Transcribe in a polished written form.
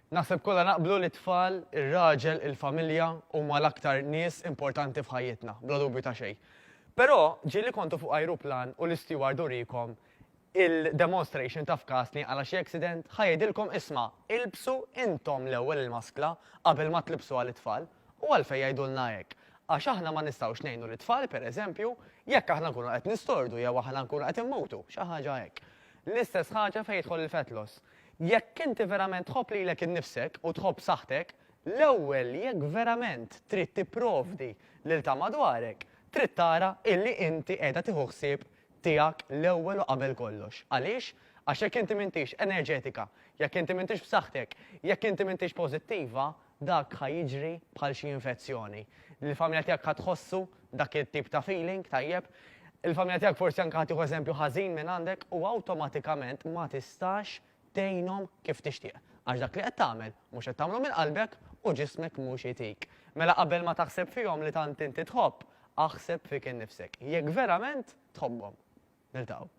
Naħseb kollha naqblu li t-tfal, ir-raġel, il-familja huma l-aktar nies importanti f'ħajjitna, bla dubju ta' xejn. Però ġieli kontu fuq ajruplan u l-isteward urikom il-demonstration ta' f'każ li jinqala' xi accident, ħa jgħidilkom isma' ilbsu intom l-ewwel il-maskla qabel ma tlibbsuha lit-tfal. U għalfejn jgħidulna hekk? Għax aħna ma nistgħux ngħinu lit-tfal, pereżempju, jekk aħna nkunu qed nistordu jew aħna nkunu qed immutu, xi ħaġa hekk. L-istess ħaġa fejn jidħol il-fat loss. Jekk inti verament tħobb lilek innifsek u tħobb saħħtek, l-ewwel jekk verament trid tipprovdi lil ta' madwarek, trid tara illi inti qiegħda tieħu ħsieb tiegħek l-ewwel u qabel kollox. Għaliex? Għax jekk inti m'intix enerġetika, jekk inti m'intix b'saħħtek, jekk inti m'intix pożittiva, dak ħa jiġri bħal xi infezzjoni. Il-familja tiegħek ħa tħossu dak it-tip ta' feeling, tajjeb? Il-familja tiegħek forsi anke ħa tieħu eżempju ħażin minn għandek u awtomatikament ma tistax tgħinhom kif tixtieq. Għax dak li qed tagħmel mhux qed tagħmlu minn qalbek u ġismek mhux itik. Mela qabel ma taħseb fihom li tant inti tħobb, aħseb fik innifsek. Jekk verament tħobbhom. Niltaqgħu.